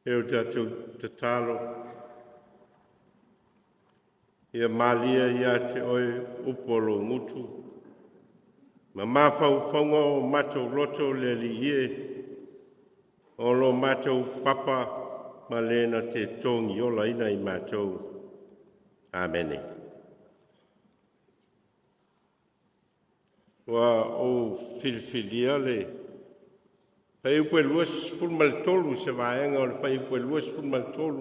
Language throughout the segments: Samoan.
E o tatou tatalo, ia malie ia te oe upu o lou gutu, ma mafaufauga o matou loto le Alii e, o lo matou papa ma le na te togiolaina i matou. Amene. Ua ou filifilia le fuaiupu e 23, se vaega o le fuaiupu e 23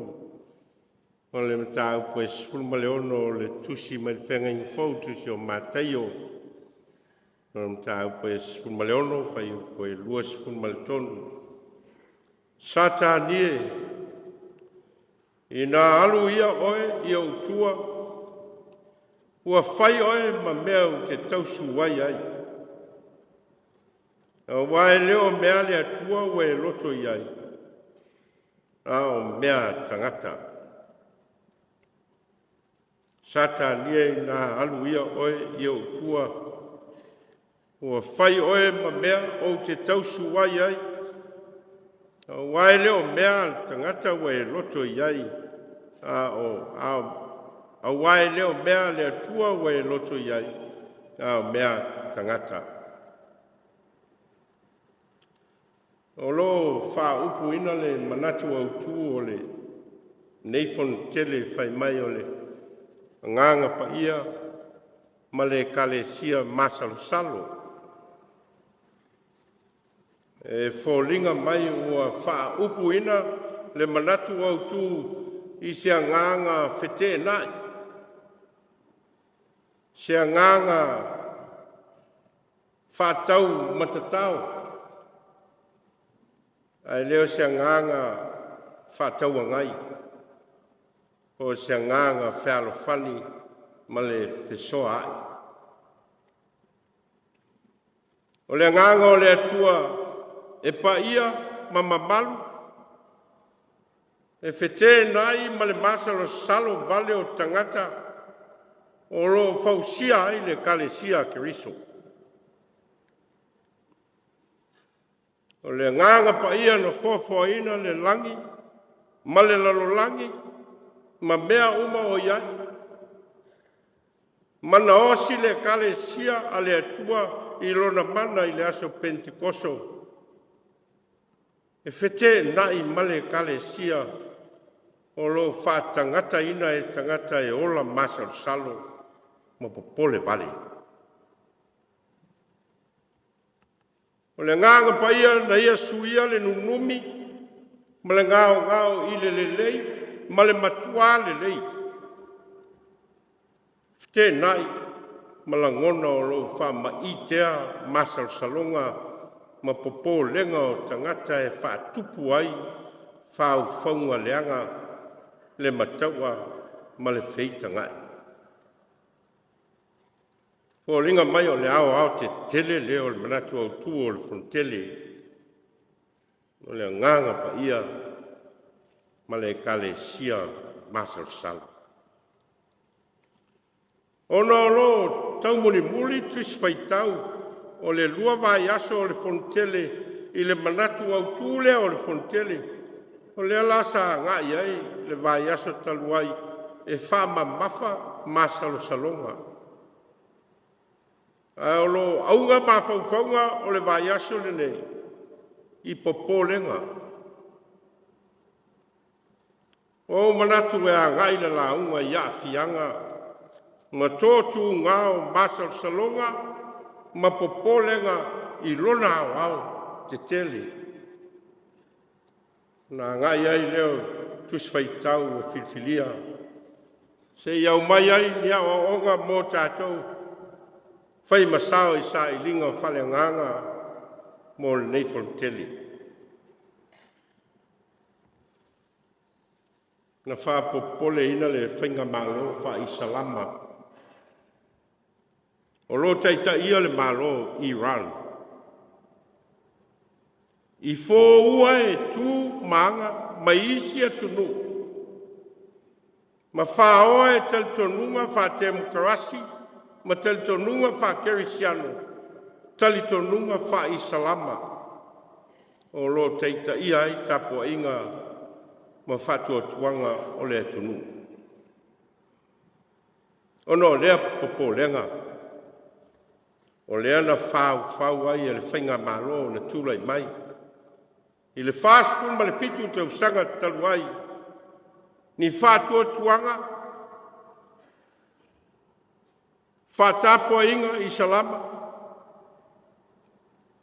o le mataupu e 16 o le Tusi mai le Feagaiga Fou, Tusi o Mataio, o le mataupu e 16, fuaiupu e 23. Satani e, ina alu ia oe i ou tua, ua fai oe ma mea ou te tausu ai ai, auā e le o mea a le Atua ua e loto i ai, a o mea a tagata. Satani e, ina alu ia oe i ou tua, ua fai oe ma mea ou te tausu ai ai, auā e le o mea a le tagata ua e loto i ai, a o a auā e le o mea a le Atua ua e loto i ai, a o mea a tagata. O lo o faaupuina le manatu autu o lenei fonotele fai mai o le Agaga Paia ma le Ekalesia masalosalo. E foliga mai ua faaupuina le manatu autu i se agaga feteenai, se agaga faataumatatao, ae le o se agaga faatauagai po o se agaga fealofani ma le fesoaai. O le agaga o le Atua e paia ma mamalu, e feteenai ma le masalosalo vale o tagata o lo o fausia ai le Ekalesia a Keriso. O le Agaga Paia na foafoaina le lagi ma le lalolagi ma mea uma o i ai, ma na osi le Ekalesia a le Atua i lona mana i le aso Penetekoso, e feteenai ma le Ekalesia o lo o faatagataina e tagata e ola masalosalo ma popole vale. O le Agaga Paia na ia suia le nunumi ma le gaogao i le lelei ma le matuā lelei, feteenai ma lagona o lo o faamaitea masalosaloga ma popolega o tagata e faatupu ai faufauga leaga, le matau'a ma le feitagai. Foliga mai o le aoaotetele lea o le manatu autu o le Fonotele o le Agaga Paia ma le Ekalesia masalosalo. Ona o lo o taumulimuli tusi faitau o le lua vaiaso o le Fonotele i le manatu autu lea o le Fonotele, o lea la sa agai ai le vaiaso talu ai e faamamafa masalosaloga. Ae o lo o auga mafaufauga o le vaiaso lenei i popolega. Ua ou manatu e agai le lauga i aafiaga ma toatuga o masalosaloga ma popolega i lona aoao tetele. Ona agai ai lea o tusi faitau ua filifilia se i aumai ai ni aoaoga mo tatou fai ma sao i sailiga o faaleagaga mo lenei fonotele. Na faapopoleina le Faigamalo Faa-Isalama o lo o taitaia le Malo o Iran i foua e tu ma aga mai isi atunuu ma faoa e talitonuga faatemokarasi ma talitonuga faakerisiano, talitonuga faaisalama o lo o taitaia ai tapuaiga ma faatuatuaga o le atunuu. Ona o lea popolega, o lea na faufau ai e le Faigamalo na tulai mai i le 47 tausaga talu ai ni faatuatuaga faatapuaiga Isalama,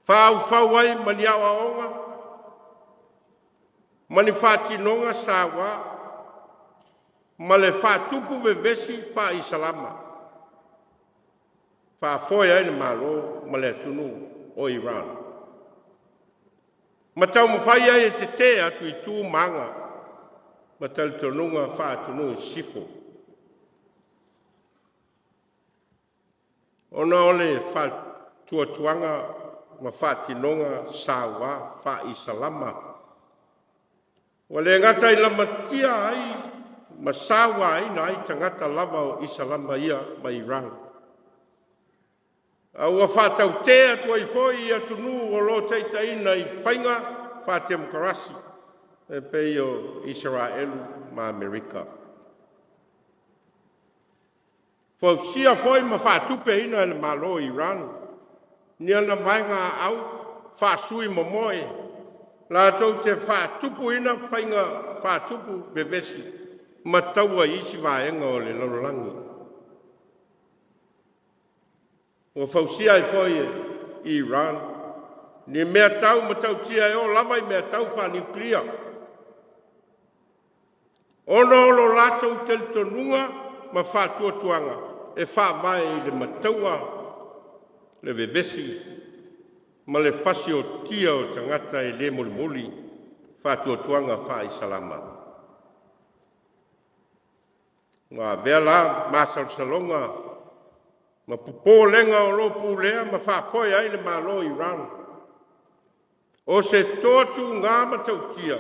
faufau ai ma ni aoaoga ma ni faatinoga saua ma le faatupu vevesi faa-Isalama, faafoe ai le Malo ma le atunuu o Iran, ma taumafai ai e tetē atu i tu ma aga ma talitonuga faa-atunuu i sisifo. Ona o le faatuatuaga ma faatinoga saua faa-Isalama, ua le gata i lamatia ai ma sauaina ai tagata lava o Isalama ia ma Iran, a ua faatautē atu ai foi i atunuu o lo o taitaiina i faiga faatemokarasi e pei o Isaraelu ma Amerika. Fausia foi ma faatupeina e le Malo o Iran ni ana vaega aau faasui momoe latou te faatupuina faiga faatupu vevesi ma taua i isi vaega o le lalolagi. Ua fausia ai foi e Iran ni mea tau matautia e oo lava i mea tau faaniukilia, ona o lo latou talitonuga ma faatuatuaga e faavae i le mataua, le vevesi ma le fasiotia o tagata e le molimoli faatuatuaga faa-Isalama. Ua avea la masalosaloga ma popolega o lo o pulea ma faafoe ai le Malo o Iran o se toa tuga matautia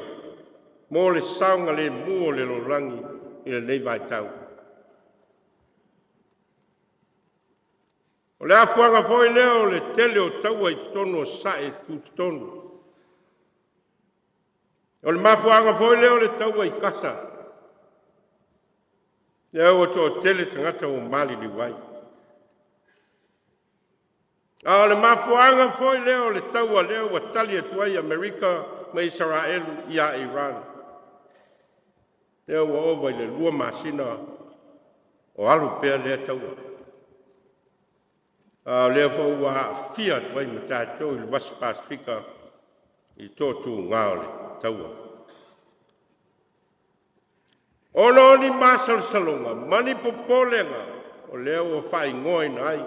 mo le saogalemu o le lalolagi i lenei vaitau. O le afuaga foi lea o le tele o taua i totonu o Sasae Tutotonu. O le mafuaaga foi lea o le taua i Kasa, lea ua toatele tagata ua maliliu ai. A o le mafuaaga foi lea o le taua lea ua tali atu ai Amerika ma Isaraelu ia Iran, lea ua ova i le 2 masina o alu pea lea taua. A o lea foi ua aafia atu ai ma tatou i le Vasi Pasefika i toatuga o le taua. Ona o ni masalosaloga ma ni popolega o lea ua faaigoaina ai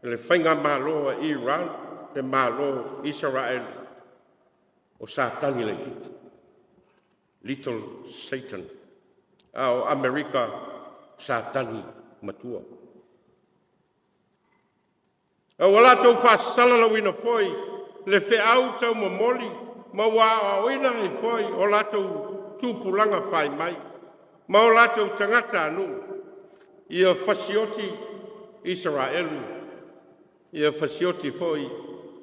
e le Faigamalo a Iran le Malo o Isaraelu o Satani laitiiti, Little Satan, a o Amerika Satani matua. A ua latou faasalalauina foi le feau taumomoli ma ua aoaoina ai foi o latou tupulaga fai mai ma o latou tagatanuu ia fasioti Isaraelu, ia fasioti foi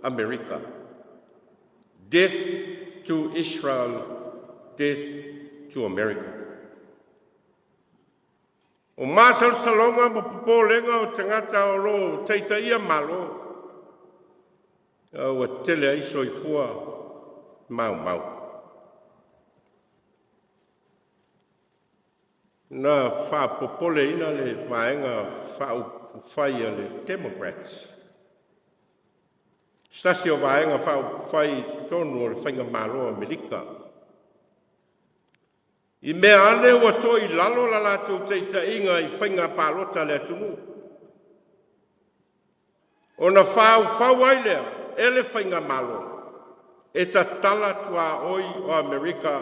Amerika. Death to Israel, death to America. O masalosaloga ma popolega o tagata o lo o taitaia Malo, a ua tele ai soifua maumau. Na faapopoleina le vaega faaupufai a le Democrats, se tasi o vaega faaupufai i totonu o le Faigamalo a Amerika, i mea ane ua toe i lalo la latou taitaiga i faiga palota a le atunuu, ona faufau ai lea e le Faigamalo e tatala tuaoi o Amerika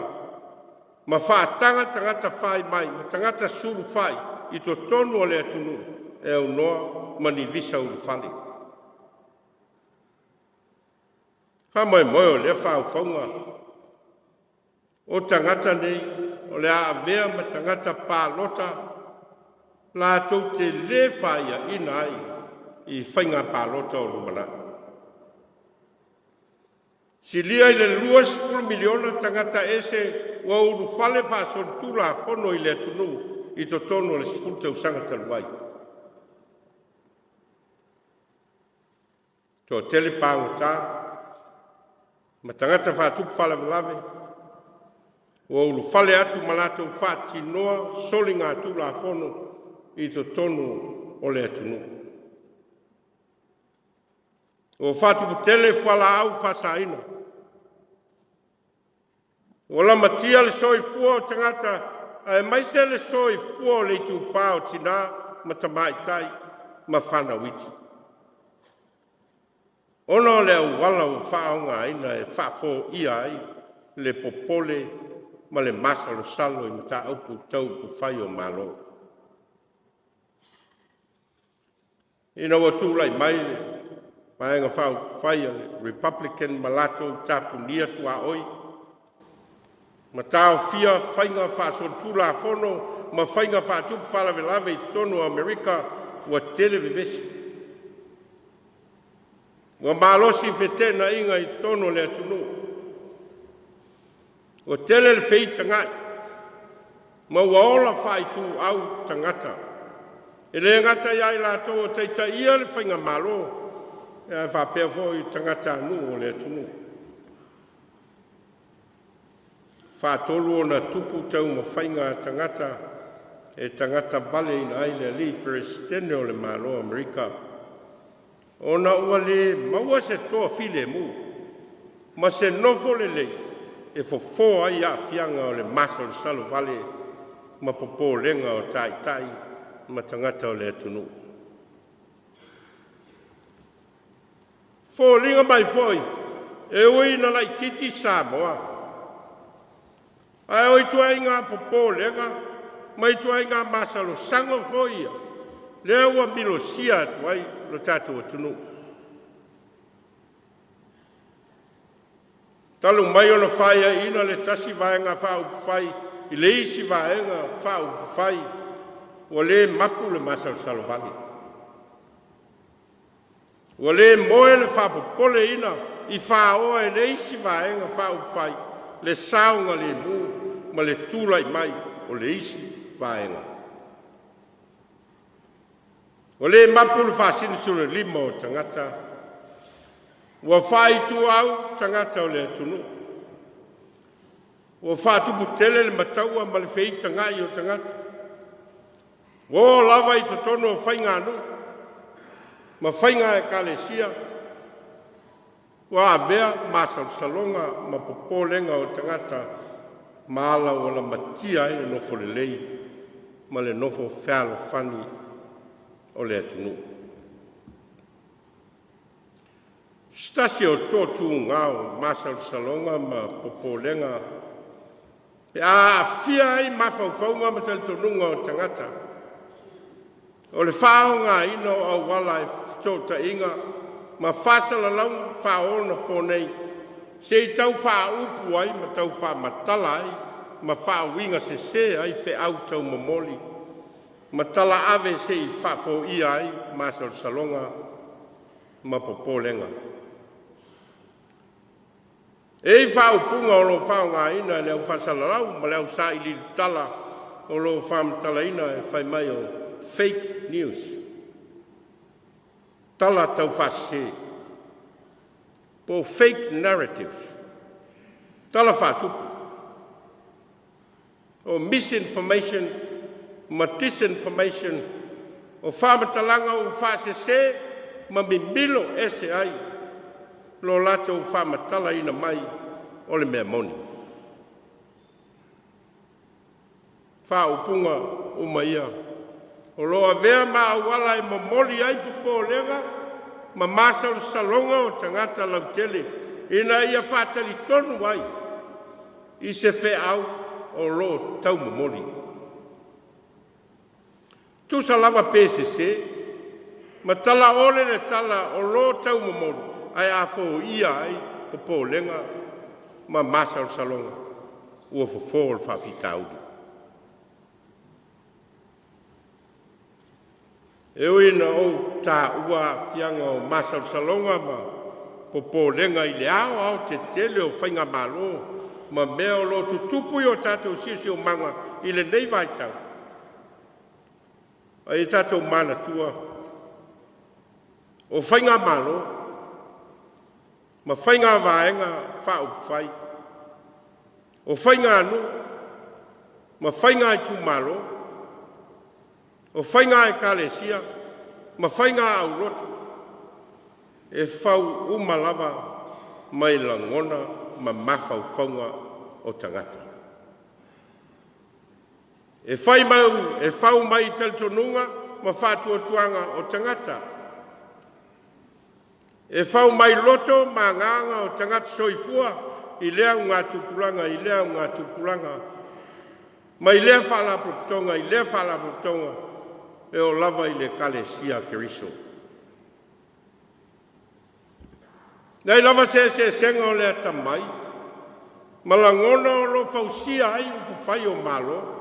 ma faataga tagata fai mai ma tagata sulufai i totonu o le atunuu e aunoa ma ni visa ulufale. Faamoemoe o lea faufauga o tagata nei o le a avea ma tagata palota latou te lē faiaina ai i faiga palota o lumanai. Silia i le 20 miliona tagata ese ua ulufale faasolitulafono i le atunuu i totonu o le 10 tausaga talu ai. Toatele pagota ma tagata faatupu faalavelave ua ulufale atu ma latou faatinoa soligatulafono i totonu o le atunuu. Ua faatuputele fualaau faasaina, ua lamatia le soifua o tagata aemaise le soifua o le itupa o tinā ma tamaitai ma fanau iti, ona o le auala ua faaaogaina e faafoia ai le popole ma le masalosalo i mataupu tau upufai o Malo. Ina ua tulai mai le Vaega Faaupufai a le Republican ma latou tapunia tuaoi ma taofia faiga faasolitulafono ma faiga faatupu faalavelave i totonu o Amerika, ua tele vevesi, ua malosi feteenaiga i totonu o le atunuu, ua tele le feitagai ma ua ola faaituau tagata. E le gata ia i latou o taitaiina le faigamalo, ae faapea foi tagatanuu o le atunuu. E faatolu ona tupu taumafaiga a tagata e tagatavaleina ai le Alii Peresetene o le Malo o Amerika, ona ua le maua se toafilemu ma se nofo lelei e fofoa ai aafiaga o le masalosalo vale ma popolega o Taitai ma tagata o le atunuu. E foliga mai foi e ui ina laitiiti Samoa, ae o ituaiga popolega ma ituaiga masalosalo foi ia lea ua minosia atu ai lo tatou atunuu. Talu mai ona faiaina le tasi Vaega Faaupufai i le isi Vaega Faaupufai, ua le mapu le masalosalo vale, ua le moe le faapopoleina i faoa e le isi Vaega Faaupufai le saogalemu ma le tulai mai o le isi Vaega. Ua le mapu le faasinosino o tagata, ua faaituau tagata o le atunuu, ua faatuputele le mataua ma le feitagai o tagata, ua oo lava i totonu o faiganuu ma faiga ekalesia, ua avea masalosaloga ma popolega o tagata ma ala ua lamatia ai le nofo lelei ma le nofo fealofani o le atunuu. O se tasi o toatuga o masalosaloga ma popolega pe a aafia ai mafaufauga ma talitonuga o tagata, o le faaaogaina o auala o fesootaiga ma faasalalauga faaonaponei se i tau faaupu ai ma tau faamatala ai ma faauigasese ai feau taumomoli ma talaave se i faafoia ai masalosaloga ma popolega. E i ai faaupuga o lo o faaaogaina e le au faasalalau ma le au sailiili tala o lo o faamatalaina e fai mai o “fake news”, tala taufaasese, po o “fake narrative”, tala faatupu, o “misinformation” ma “disinformation”, o faamatalaga ua faasese ma mimilo ese ai lo latou faamatalaina mai o le mea moni. Faaupuga uma ia o lo o avea ma auala e momoli ai popolega ma masalosaloga o tagata lautele ina ia faatalitonu ai i se feau o lo o taumomoli. Tusa lava pe sese ma talaole le tala o lo o taumomoli, ae a foia ai popolega ma masalosaloga, ua fofo le faafitauli. E ui ina ou taua aafiaga o masalosaloga ma popolega i le aoaotetele o faigamalo ma mea o lo o tutupu i o tatou siosiomaga i lenei vaitau. A ia tatou manatua, o faigamalo ma faiga vaega faaupufai, o faiganuu ma faiga itumalo, o faiga ekalesia ma faiga aulotu, e fau uma lava mai lagona ma mafaufauga o tagata. E fau mai talitonuga ma faatuatuaga o tagata. E fau mai loto ma agaga o tagata soifua i lea augatupulaga i lea augatupulaga, mai lea faalapotopotoga i lea faalapotopotoga e oo lava i le Ekalesia a Keriso. E leai lava se eseesega o le atamai ma lagona o lo o fausia ai upufai o Malo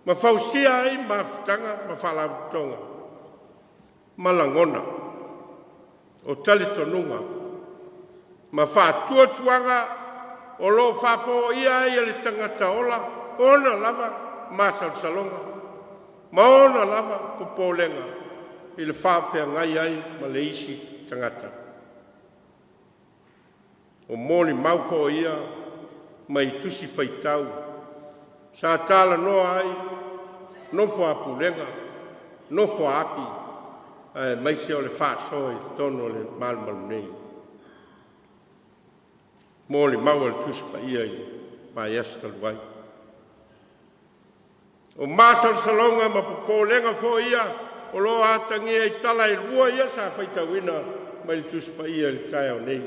ma fausia ai mafutaga ma faalapotopotoga ma lagona, o talitonuga ma faatuatuaga o lo o faafoia ai e le tagata ola ona lava masalosaloga ma ona lava popolega i le faafeagai ai ma le isi tagata. O molimau foi ia mai tusi faitau sa talanoa ai nofo a pulega, nofo a api aemaise o le faasoa i totonu o le malumalu nei. Molimau a le Tusi Paia i le vaiaso talu ai. O masalosaloga ma popolega foi ia o lo o atagia i tala e lua ia sa faitauina mai le Tusi Paia i le taeao nei.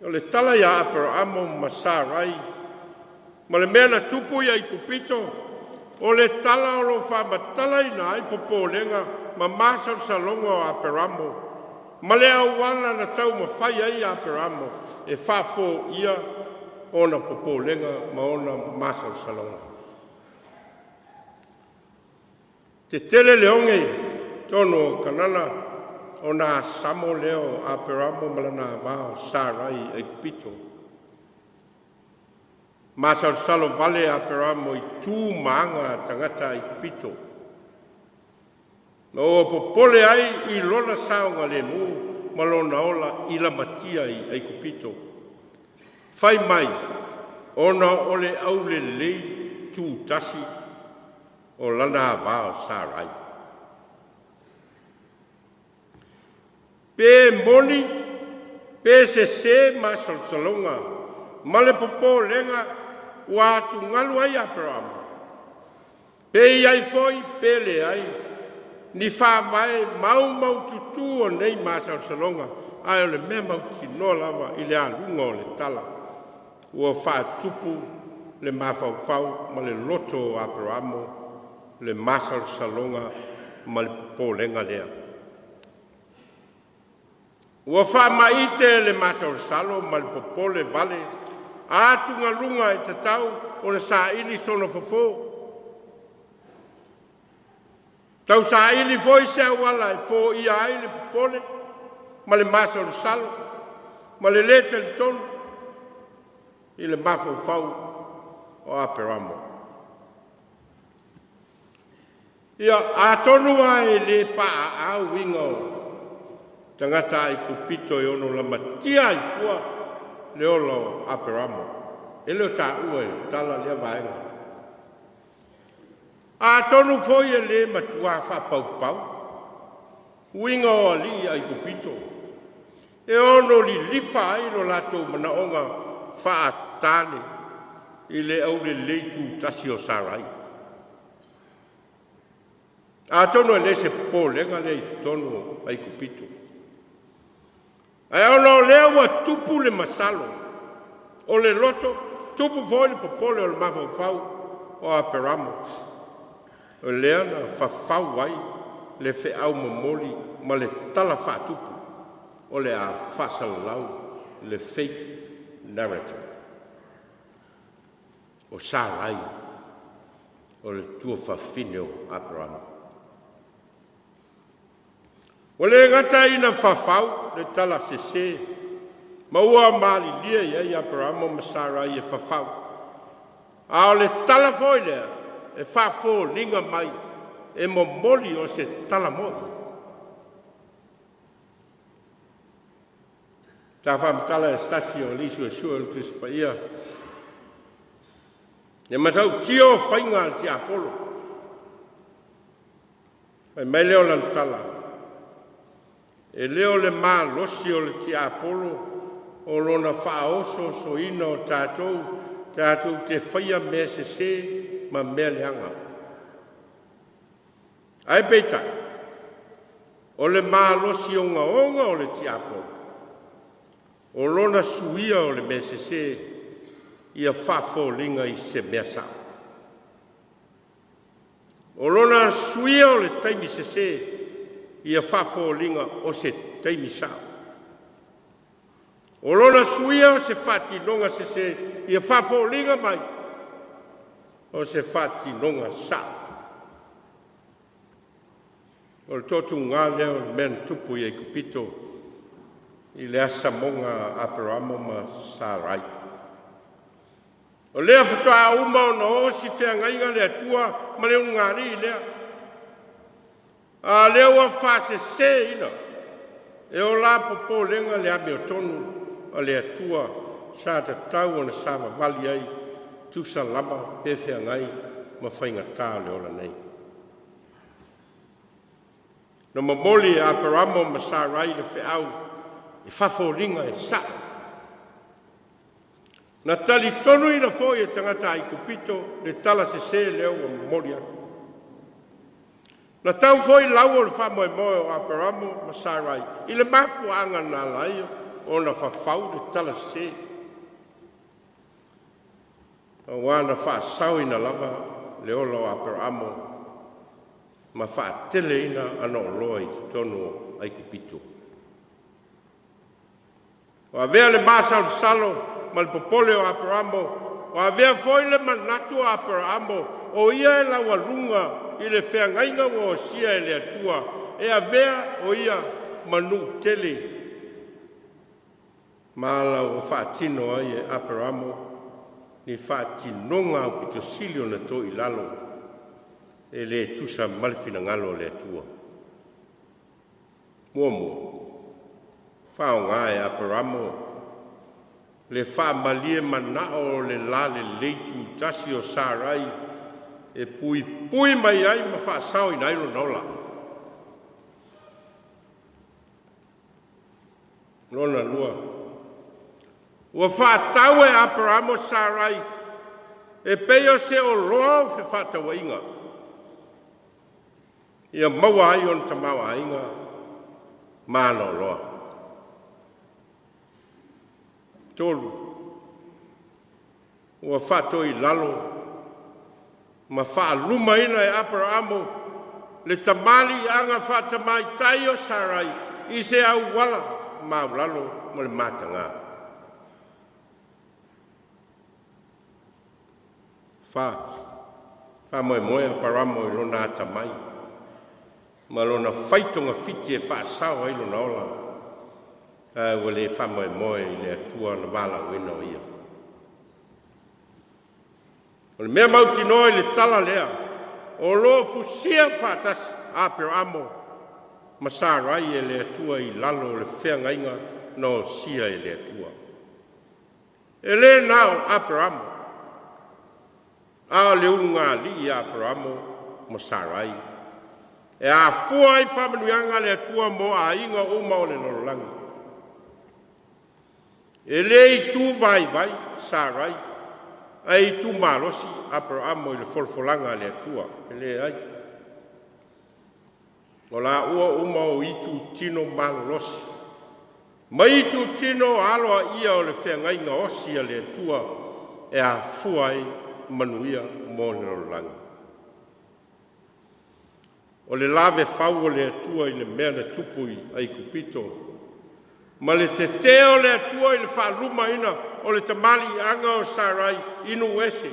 O le tala ia Aperamo ma Sarai ma le mea na tupu i Aikupito, o le tala o lo o faamatalaina ai popolega ma masalosaloga o Aperamo ma le auala na taumafai ai Aperamo e faafoia ona popolega ma ona masalosaloga. Tetele le oge i totonu o Kanana ona asamo lea o Aperamo ma lana ava o Sarai i Aikupito. Masalosalo vale Aperamo i tu ma aga a tagata Aikupito, ma ua popole ai i lona saogalemu ma lona ola i lamatia i Aikupito, fai mai ona o le aulelei tutasi o lana ava o Sarai. Pe moni pe sese masalosaloga ma le popolega ua atugalu ai Aperamo, pe i ai foi pe leai ni faavae maumaututu o nei masalosaloga, ae o le mea mautinoa lava i le aluga o le tala, ua faatupu le mafaufau ma le loto o Aperamo le masalosaloga ma le popolega lea. Ua faamaite le masalosalo ma le popole vale atugaluga e tatau ona saili sona fofo, tausaili foi se auala e foia ai le popole ma le masalosalo ma le lē talitonu i le mafaufau o Aperamo. Ia, atonu lava e le paaa uiga o tagata Aikupito e ono lamatia ai fua le ola o Aperamo. E le o taua e le tala lea vaega. Atonu foi e le matua faapaupau uiga o alii Aikupito e ono lilifa ai lo latou manaoga faatane i le aulelei tutasi o Sarai. Atonu e le o se popolega lea i totonu o Aikupito, ae ona o lea ua tupu le masalo o le loto, tupu foi le popole o le mafaufau o Aperamo, o lea na fafau ai le feau momoli ma le tala faatupu o le a faasalalau le fake narrative. O Sarai o le tuafafine o Aperamo. Ua le gata ina fafau le tala sese Ma ua malilie i ai Aperamo ma Sarai e fafau. A o le tala foi lea e faafoliga mai e momoli o se tala moni. Sa faamatala e se tasi o alii suesue o le Tusi Paia le matautia o faiga a le tiapolo. Fai mai lea o lana tala, e le o le malosi o le tiapolo o lona faaosoosoina o tatou tatou te faia mea sese ma mea leaga. Ae peitai, o le malosi ogaoga o le tiapolo, o lona suia o le mea sese ia faafoliga i se mea sao. O lona suia o le taimi sese ia faafoliga o se taimi sao. O lona suia o se faatinoga sese ia faafoliga mai o se faatinoga sao. O le toatuga lea o le mea na tupu i Aikupito i le asamoga a Aperamo ma Sarai. O lea faatoa uma ona osi feagaiga le Atua ma le ulugalii lea, a o lea ua faaseseina e o la popolega le amiotonu a le Atua sa tatau ona savavali ai, tusa lava pe feagai ma faigata o le ola nei. Na momoli e Aperamo ma Sarai le feau e faafoliga e sa'o. Na talitonuina foi e tagata Aikupito le tala sese lea ua momoli atu. Na tau foi lau o le faamoemoe o Aperamo ma Sarai i le mafuaaga na ala ai ona fafau le tala sese, aua na faasaoina lava le ola o Aperamo ma faateleina ana oloa i totonu o Aikupito. Ua avea le masalosalo ma le popole o Aperamo, ua avea foi le manatu o Aperamo o ia e laualuga i le feagaiga ua osia e le Atua e avea o ia ma nuu tele, ma ala ua faatino ai e Aperamo ni faatinoga aupito sili ona toilalo e le tusa ma le finagalo o le Atua. Muamua, faaaoga e Aperamo le faamalie manao o le lalelei tutasi o Sarai e puipui mai ai ma faasaoina ai lona ola. Lona lua, ua faatau e Aperamo Sarai e pei o se oloa o fefaatauaiga ia maua ai ona tamaoaiga ma ana oloa. Tolu, ua faatoilalo ma faalumaina e Aperamo le tamaliiaga faatamaitai o Sarai i se auala maulalo ma le mataga. Fa, faamoemoe Aperamo i lona atamai ma lona faitogafiti e faasao ai lona ola, ae ua le faamoemoe i le Atua na valaauina o ia. O le mea mautinoa i le tala lea, o lo o fusia faatasi Aperamo ma Sarai e le Atua i lalo o le feagaiga na osia e le Atua. E le na o Aperamo, a o le ulugalii a Aperamo ma Sarai e afua ai faamanuiaga a le Atua mo aiga uma o le lalolagi. E le itu vaivai Sarai, ae itu malosi Aperamo i le folafolaga a le Atua. E leai. O laua uma o itutino malolosi ma itutino aloaia o le feagaiga osi a le Atua e afua ai manuia mo le lalolagi. O le lavefau o le Atua i le mea na tupu i Aikupito, ma le tetē o le Atua i le faalumaina o le tamaliiaga o Sarai i nuu ese,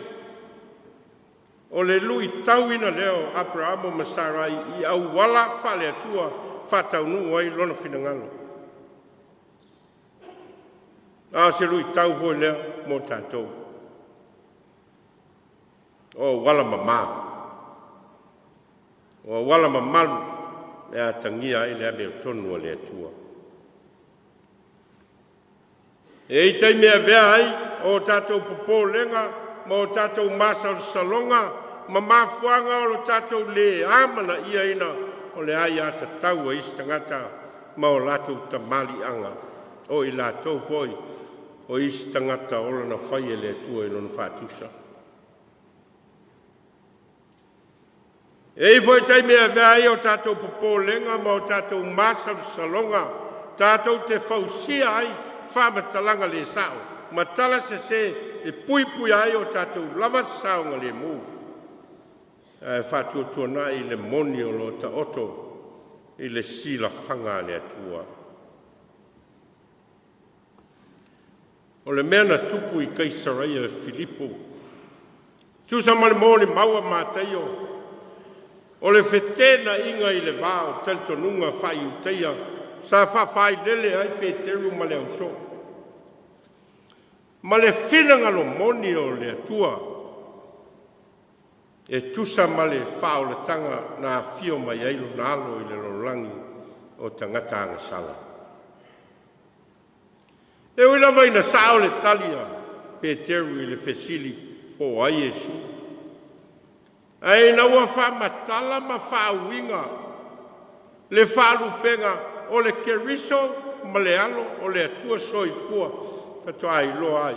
o le luitauina lea o Aperamo ma Sarai i auala faale-Atua faataunuu ai lona finagalo. A o se luitau foi lea mo tatou. O auala mamā, o auala mamalu e atagia ai le amiotonu a le Atua. E i ai taimi e avea ai o tatou popolega ma o tatou masalosaloga ma mafuaaga o lo tatou le amanaiaina o le aiatatau a isi tagata ma o latou tamaliiaga, o i latou foi o isi tagata ola na fai e le Atua i Lona faatusa. E i ai foi taimi e avea ai o tatou popolega ma o tatou masalosaloga tatou te fausia ai faamatalaga le sao ma tala sese e puipuia ai o tatou lava saogalemu, ae faatuatuanai le moni o lo o taoto i le silafaga a le Atua. O le mea na tupu i Kaisaraia Filipo, tusa ma le molimau a Mataio, o le feteenaiga i le va o talitonuga faa-Iutaia sa faafailele ai Peteru ma le ausoo, ma le finagalo moni o le Atua e tusa ma le faaolataga na afio mai ai Lona Alo i le lalolagi o tagata agasala. E ui lava ina sao le tali a Peteru i le fesili po o ai Iesu, ae ina ua faamatala ma faauiga le faalupega o le Keriso ma le Alo o le Atua Soifua, faatoa iloa ai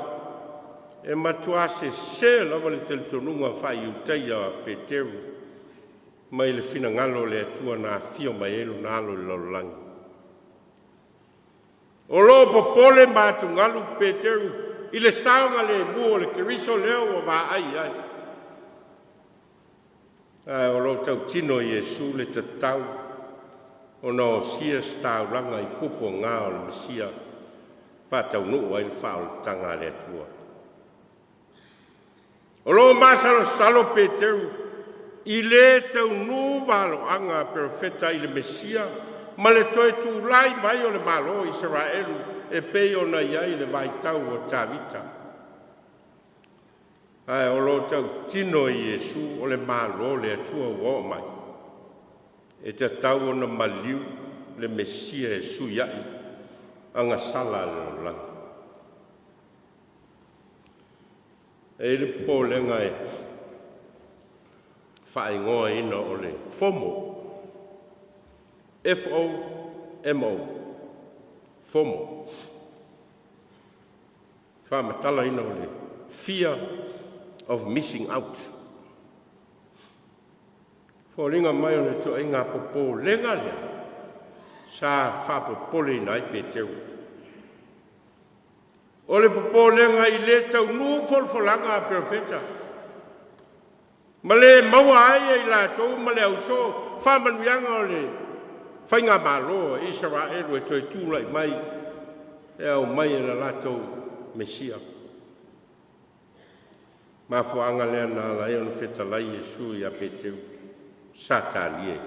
e matua sese lava le talitonuga faa-Iutaia o Peteru mai le finagalo o le Atua na afio mai ai Lona Alo i le lalolagi. O lo o popole ma atugalu Peteru i le saogalemu o le Keriso lea ua vaai i ai, ae o lo o tautino Iesu le tatau ona osia se taulaga i puapuaga o le Mesia faataunuu ai le faaolataga a le Atua. O lo o masalosalo Peteru i le taunuu valoaga a perofeta i le Mesia ma le toe tulai mai o le Malo o Isaraelu e pei ona i ai i le vaitau o Tavita. Ae o lo o tautino Iesu o le Malo o le Atua ua oo mai, e tatau ona maliu le Mesia e suiai agasala a le lalolagi. E i ai le popolega e faaigoaina o le FOMO, FOMO, FOMO, faamatalaina o le Fear of Missing Out. Foliga mai o le ituaiga popolega lea sa faapopoleina ai Peteru. O le popolega i le taunuu folafolaga a perofeta ma le maua ai e i latou ma le ausoo faamanuiaga o le faigamalo a Isaraelu e toe tulai mai e aumai e le latou Mesia. Mafuaaga lea na ala ai ona fetalai Iesu ia Peteru, Satani e,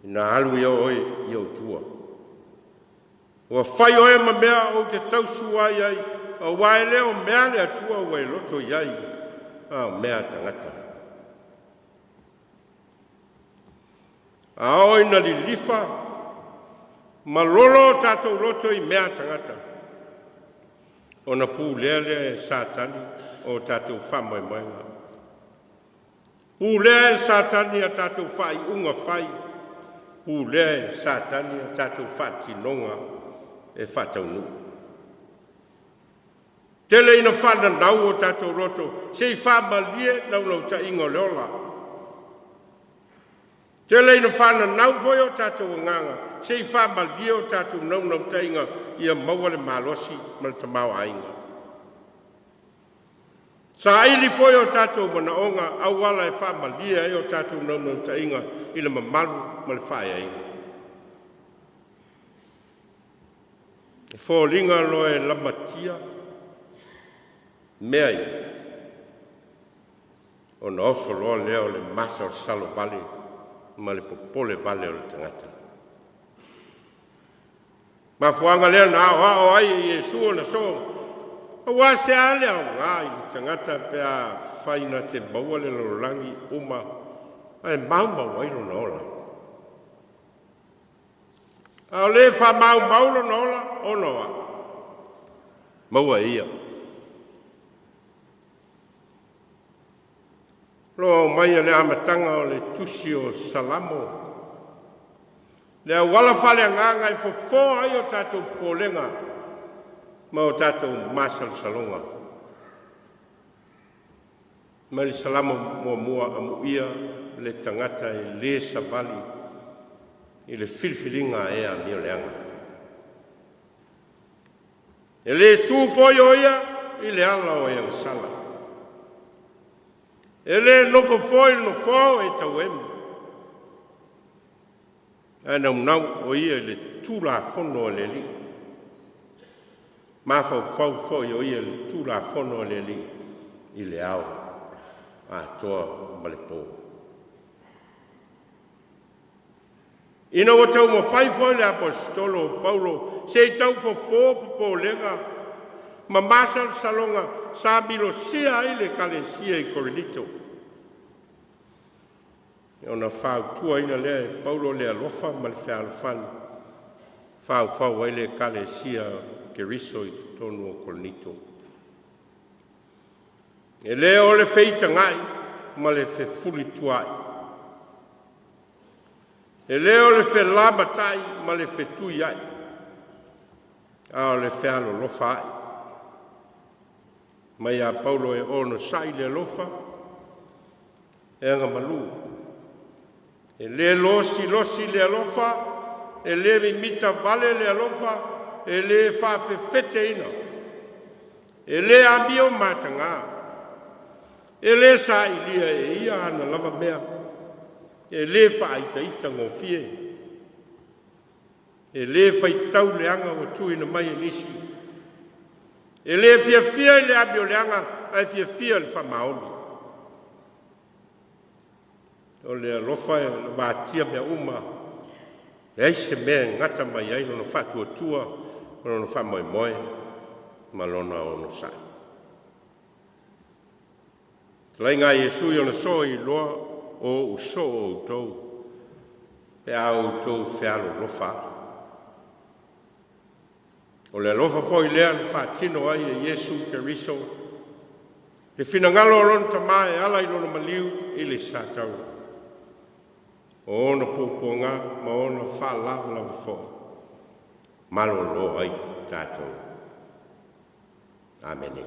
ina alu ia oe i ou tua. Ua fai oe ma mea ou te tausua ai, aua e le o mea a le Atua ua e loto i ai, a o mea a tagata. A oo ina lilifa ma lolo o tatou loto i mea a tagata, ona pulea lea e Satani o tatou faamoemoega. Pulea e Satani a tatou faaiuga fai, pulea e Satani a tatou faatinoga e faataunuu. Tele ina faananau o tatou loto se i faamalie naunautaiga o le ola. Tele ina faananau foi o tatou agaga se i faamalie o tatou naunautaiga ia maua le malosi ma le tamaoaiga. Saili foi o tatou manaoga auala e faamalie ai o tatou naunautaiga i le mamalu ma le faaeaina. E foliga loa e lamatia mea ia, ona oso loa lea o le masalosalo vale ma le popole vale o le tagata. Mafuaaga lea na aoao ai e Iesu ona soo, aua se a le aoga i le tagata pe afai na te maua le lalolagi uma ae maumau ai lona ola. A o le faamaumau lona ola ona o au, maua e ia. O lo o aumaia i le amataga o le tusi o Salamo, le auala faaleagaga e fofo ai o tatou popolega ma o tatou masalosaloga. Mai le Salamo 1, amuia le tagata e le savali i le filifiliga a e amioleaga. E le tu foi o ia i le ala o e agasala. E le nofo foi i le nofoa o e tauemi, ae naunau o ia i le Tulafono a le Alii, mafaufau foi o ia i le Tulafono a le Alii i le ao atoa ma le po. Ina ua taumafai foi le Aposetolo o Paulo se i tau fofo popolega ma masalosaloga sa milosia ai le ekalesia i Korinito, ona fautuaina lea e Paulo le alofa ma le fealofani e faufau ai le Ekalesia o Keriso i totonu o Korinito. E le o le feitagai ma le fefulituaai, e le o le felamatai ma le fetuiai, a o le fealolofa. Mai ia Paulo e onosai le alofa, e agamalu, e le losilosi le alofa, e le mimita vale le alofa, e le faafefeteina, e le amio mataga, e le sailia e ia ana lava mea, e le faaitaitagofie, e le faitau leaga ua tuuina mai e nisi, e le fiafia i le amioleaga, ae fiafia i le faamaoni. O le alofa e lavatia mea uma, e leai se mea e gata mai ai lona faatuatua, ma lona faamoemoe ma lona onosai. Fetalaiga a Iesu i ona soo, “E iloa o ou soo outou pe a outou fealolofa ai.” O le alofa foi lea na faatino ai e Iesu Keriso le finagalo o Lona Tama e ala i Lona maliu i le satauro, o ona puapuaga ma ona faalavelave foi, malolo ai tatou. Amene.